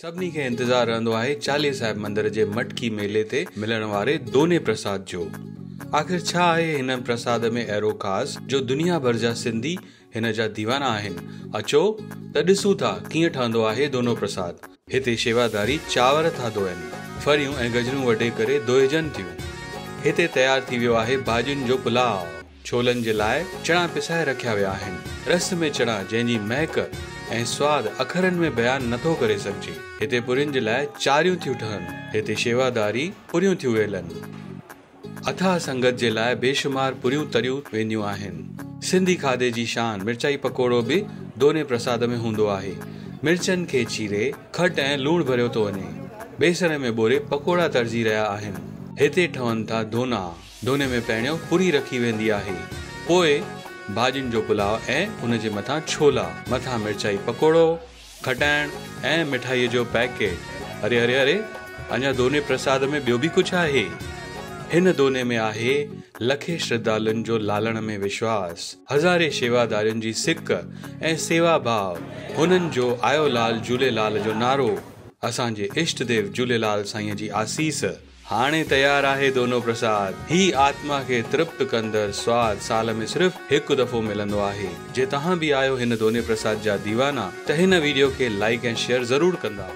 سڀني کي انتظار رهندو آهي چاليهه صاحب مندر جي مٽڪي ميلي تي ملڻ واري دوني پرساد جو. آخر ڇا آهي هن پرساد ۾ اهڙو خاص جو دنيا ڀر جا سنڌي هن جا ديوانا آهن. اچو ته ڏسون ٿا ڪيئن ٺهندو آهي دونو پرساد. هتي شيواداري چانور ٿا ڌوئن. ڦريون ۽ گجرون وڍي ڪري ڌوئجن ٿيون. هتي تيار ٿي ويو آهي ڀاڄين جو پلاء. ڇولن جي لاء چڻا پسائي رکيا ويا آهن. رس ۾ چڻا جنهن جي مهڪ ۽ سواد اکرن ۾ بيان نه ٿو ڪري سگهجي. هتي پورين جي لاء چاريون ٿيون ٺهن. هتي شيواداري پوريون ٿيون ويلن. اٿاهه سنگت جي لاء بيشمار پوريون تريون وينديون آهن. سنڌي کاڌي جي شان مرچائي پڪوڙو به دوني پرساد ۾ هوندو آهي. مرچن کي چيري کٽ ۽ لوڻ ڀريو ٿو وڃي. بيسڻ ۾ ٻوري پڪوڙا ترجي رهيا آهن. هتي ٺهن ٿا دونا. دوني ۾ پهريون پوري رکي ويندي آهي، پوء ڀاڄين جو پلاء ۽ ان جي مٿان ڇولا، مٿان مرچائي پڪوڙو، کٽائڻ ۽ مٺائيء جو پيڪيٽ. اري اري اري اڃا دوني پرساد ۾ ٻيو به ڪجهه آهي. هن دوني ۾ آهي لکين شرڌالن جو لالڻ ۾ وشواس، هزارين شيوادارين جي سڪ ۽ سيوا ڀاء، هنن جو آيو لال جهوليلال جو نعرو، اسان جي اشٽ ديو جهوليلال سائينء جي آسيس. هاڻي تيار آهي دونو پرساد. هي آتما کي ترپت ڪندڙ سواد سال ۾ صرف هڪ دفعو ملندو آهي. جي توهان به آهيو هن دوني پرساد جا ديوانا ته هن ويڊيو کي لائيڪ ۽ شيئر ضرور ڪندا.